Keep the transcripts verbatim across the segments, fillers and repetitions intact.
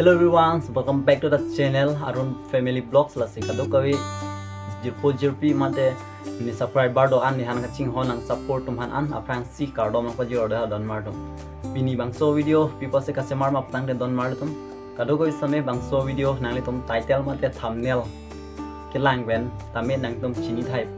Hello everyone, so welcome back to the channel Arun Family Vlogs. Lasi kadokave jirpo jirpi mate ne subscriber do-an nephan kachinghon nang support atum aphan an aphrangsi kardom nangpajir do ha donmar atum. Pini bangso video pi apotsi kasemar ma pulotangte donmar atum, kadokave sitame bangso video nanglitum title mate thumbnail kelang pen tame nangtum chini thaipo.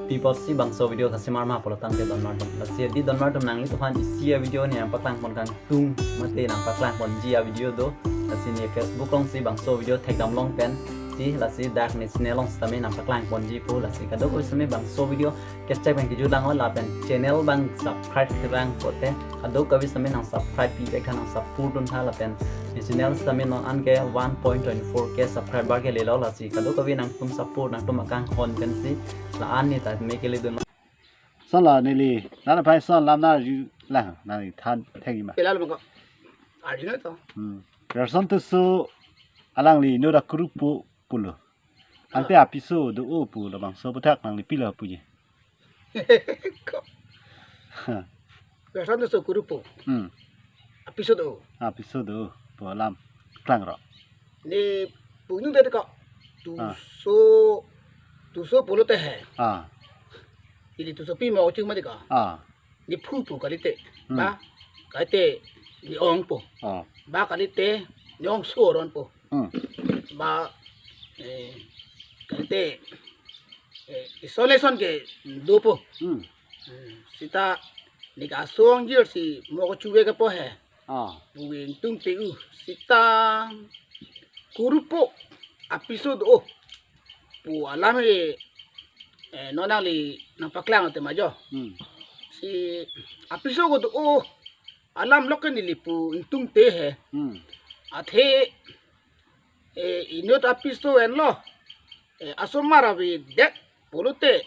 Pi apotsi bangso video kasemar ma pulotangte donmar atum. Lasi di donmar atum, nanglitum aphan isi a-video ne nangpaklang pon kangtung mate nangpaklang ponji a-video do. Lasi ne Facebook alongsi bangso video thekdam long pensi, lasi dak ne channel along sitame nangpaklang ponji pu. Lasi kadokave sitame bangso video kechak pen kejut lang lapen channel abang subscribe kerang pote kadokave sitame nang subscribe pi pek tha, nang support dun tha lapen ne channel sitame non an ke one point twenty four K subscriber ke lelo. Lasi kadokave nangtum support nangtum akanghon pensi la-an ne tame kele dun. Son la neli nana phai son lam na arju lang, neli than thengji ma. Pelal mako. Arju na to. Hmm. Person Tisso alangli inut akurupo pulo. Ante apiso do-o pu labangso aputhak nangli pilo puji. Ko. Person Tisso kurupo. Hmm. Apiso do. Apiso do-o pu alam klang ro. Ne punung tadi ko. Ah. Tisso, Tisso pulote he. Ah. Ili Tissopi mo ching mati ko. Ah. Ne phu pu kalite. Hmm. Ba kalite ne ong pu. Ah. Ba kalite ne ongso aron pu. Hmm. Ba, eh, kalite, eh, isolation kedo pu. Hmm. Hmm. Seta ne ke aso angjir si mo kachuve ke po he. Ah. Pu ingtungte u seta kurupo apiso do-o pu alam he, eh, non nangli nangpaklang te ma jo. Hmm. Si apiso kedo-o alam lok ke neli pu ingtungte he. Hmm. Athe, eh, inut apiso enlo, eh, asomar avedet pulote,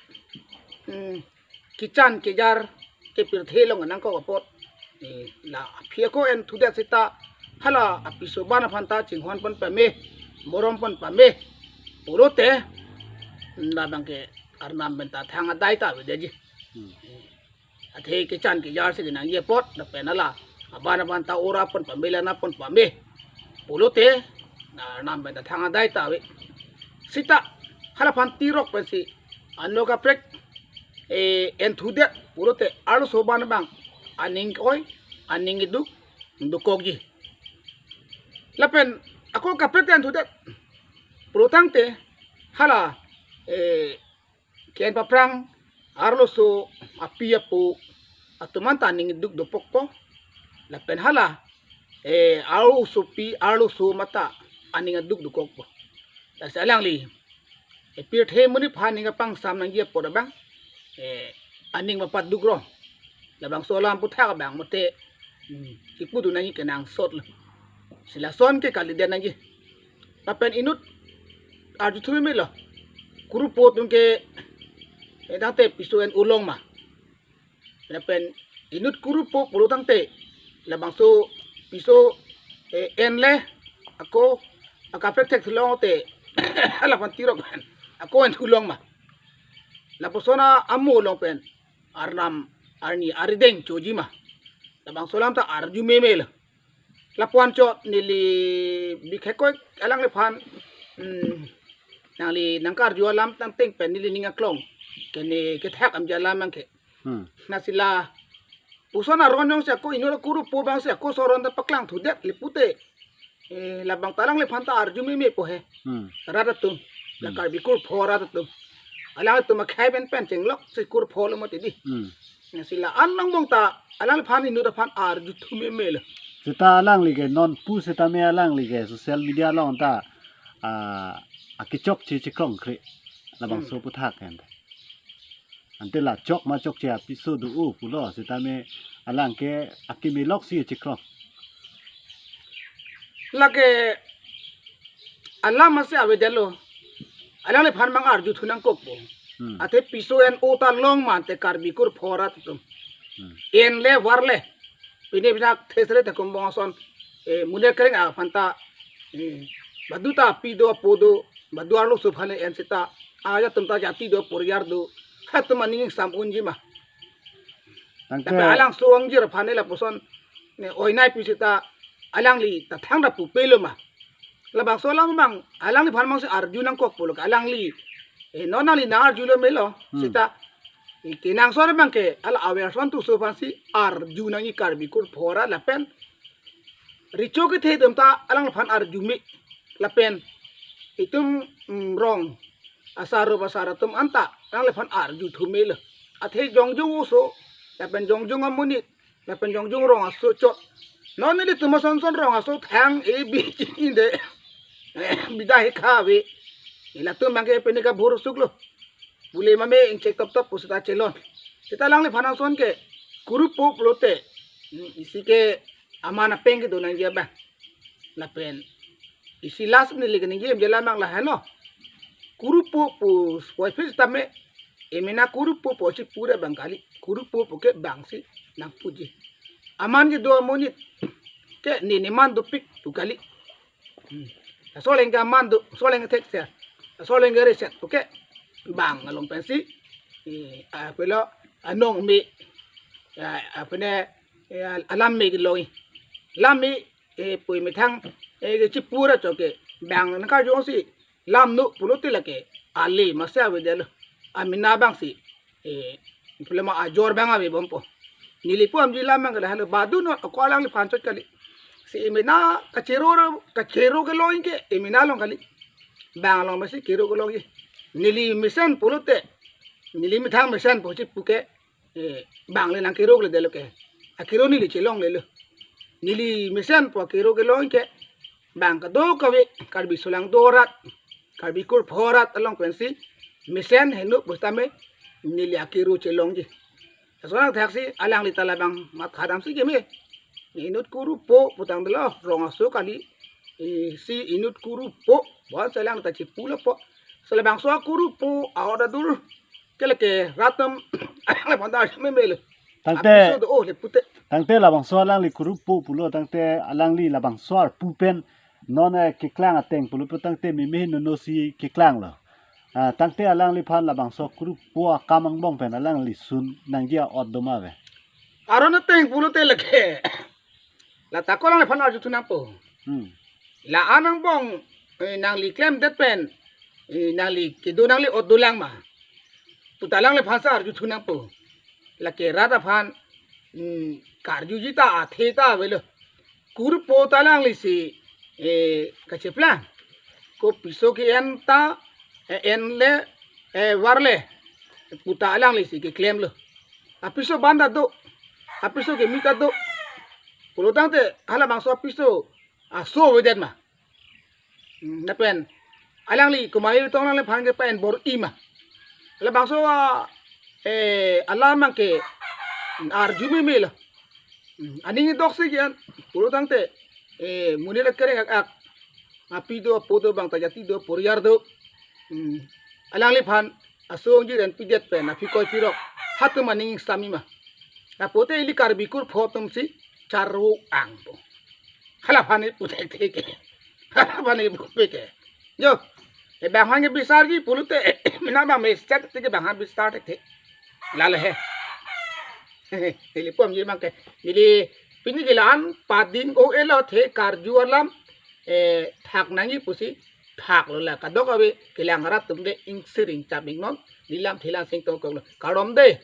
hmm, kechan kejar ke pirthe along nangkok apot, eh, la aphi ako enthudet seta hala apiso abang aphan ta chinghon pon pame, morom pon pame pulote, hmm, labang ke Arnam pen ta thang adai ta avedetji. Hmm. Athe kechan kejar si kenangji apot lapen hala abang aphan ta ora pon pame, lana pon pame pulote, na Arnam pen ta thang adai ta ave. Seta hala aphan tirok pensi anno kaprek, eh, enthudet pulote arloso abang aning ke-oi, aning keduk dokokji. Lapen ako kaprek te enthudet pulotangte hala, eh, ke-en paphrang arloso api apo atum an ta aning keduk dopokpo. Lapen hala, eh, arlosopi arloso mata aning keduk dokokpo. Lasi alangli, eh, pirthe monit aphan aning kapangsam nangji apot abang, eh, aning mapat duk ro. Labangso alam aputhak abang mate, hmm, kipu dun nangji kenangsot lo. Si lason ke kalidet nangji. Lapen inut arjuthu meme lo. Kurupo atum ke, eh, tangte piso en-o long ma. Lapen inut kurupo pulotangte labangso piso, eh, enle ako akaprek thekthu long te hala aphan tirok ako enthu long ma. Lapuson amo along pen Arnam arni arideng choji ma. Labangso alam ta arju meme lo. Lapu-an chot neli bikhe koi alangliphan, hmm, nangli nangkarju alam tangteng pen neli ning aklong ke ne kethak amji alam abang ke. Hmm. Lasi lapuson aron jongsi ako inut akurupo abangsi ako aso aron ta paklang thudet li pute, eh, labang ta alangliphan ta arju meme po he. Hmm. Rat atum. La, hmm, Karbi kurpho rat atum. Alangtum akhei pen pen chenglok si kurpho lo mati di. Hmm. Lasi la-an angbong ta alangliphan inut aphan arjuthu meme lo. Seta alangli ke non pu setame alangli ke social media along ta, ah, akechokche chekrong kre. Labangso, hmm, aputhak kan. Ante la chok ma chokche apiso do-o pulo setame alang ke akimi lok si chekrong. Lake alam masi avedetlo. Alangliphan mang arjuthu nangkokpo. Hmm. Athe piso en-o ta long ma ante Karbi kurpho rat atum. Hmm. Enle varle. Pine pina thesre te kumbong ason, eh, Monit Kereng aphan ta, eh, badu ta pi do apo do, badu arloso aphan en seta, ajat atum ta jati do, poriyar do, ha atum aning sam unji ma. Tangte, tapi alangso angjir aphan lapuson, ne oinai pi seta, alangli ta thangta pupelo ma. Labangso alam abang alangliphan abangsi arju nangkok pulo ke alangli, eh, non nangli nang arjulo melo. Hmm. Seta, eh, kenangsot abang ke hala averson tuso aphansi arju nangji Karbi kur phora lapen recho kethe atum ta alangliphan arju me lapen itum, mm, rong asar rup asar atum anta alangliphan arju thu melo. Athe jongjong oso lapen jongjong amonit lapen jongjong rong aso chot. Non nelitum ason son rong aso thang e bi chini de. Bida he kha ave. Elatum abang ke pini kabhur suklo. Bule mame ingchek tap tap pusita chelon. Seta alangliphan ason ke kurupo pulote, mm, isi ke aman apeng kedo nangji abang. Lapen isi last neli keningje em jela mang lahenlo. Kurupo pu spoiphis tame emena kurupo pu chipure abang kali. Kurupo pu ke bangsi nangpuji. Aman kedo amonit ke nini man dopik pu kali. Hmm. Soleng ke aman do, soleng thek se. Soleng ke reset pu ke bang along pensi, eh, apelo anong me, ya, apene, ya, alam me kelong. Lam me, eh, pui methang, eh, ke chipura choke. Bang nangkarju si lam nu pulote lake ale masa avedetlo. Amena abangsi, eh, problema ajor abang avebompo. Neli pu amji lam abang ke lahelo badu non ako alangliphan chot kali. Si emena kachero, kachero kelong ke emena along kali. Bang along masi kero kelongji. Neli mesen pulote, neli methang mesen pu chipu ke, eh, bang le nangkero kledetlo ke. Akero neli chelonglelo. Neli mesen pu akero kelong ke bang kadokave Karbi solangdo arat, Karbi kur phora arat along pensi mesen heno pusitame neli akero chelongji. Lason athaksi alangli ta labang matha damsi keme. Inut kurupo putang delo rong aso kali. Isi inut kurupo. Bon selang ta chipulo po. Selabangso kurupo aor adur ke lake rat atum alangliphan ta arju me melo. Tangte, apiso do, oh, le pute. Tangte labangso alangli kurupo pulo tangte alangli labangso arpu pen non, eh, keklang ateng pulo pu tangte meme nono si keklanglo. Ah, tangte alangliphan labangso kurupo akam angbong pen alangli sun nangji a'ot do ma ave? Aron ateng pulote lake. Lata ko alangliphan arju thu nangpo. Hmm. La-an angbong, eh, nangli klemdet pen, eh, nangli kedo nangli a'ot dolang ma puta alangliphan sa arju thu nangpo. Lake rat aphan, mm, karjuji ta athe ta avelo. Kurupo ta alanglisi, eh, kacheplang. Kopiso ke-en ta, eh, en le, eh, var le puta alanglisi keklemlo. Apiso banda do. Apiso kemi ta do. Pulo tangte halabangso apiso aso avedet ma. Hmm, lapen alangli kumai tong alangliphan ke pa-en bor-i ma. Halabangso a, eh, alam abang ke arju me melo. Hmm, aning doksi ke-en pulo tangte, eh, monit akereng ak-ak, api do, apo do, bang ta jati do, poriyar do. Hmm, alangliphan asong jiren pidet pen aphi koi pirok hatum aning sami ma. Apote ili Karbi kur pho atumsi charvo angpo. Halaphan ipu thekthe ke. Halaphan ipu pe ke. Jo. E bang aphan ke bisarji pulote mena bang me stat te ke bang aphan bisar thekthe. Lale he. Neli pu amji abang ke. Neli pini ke la-an pading o elo the karju alam, eh, thak nangji pusi thaklo la kadokave kelang arat atum de ingsir ingchap ingnon. Neli lamthe lang sing tong koklo. Kardom de.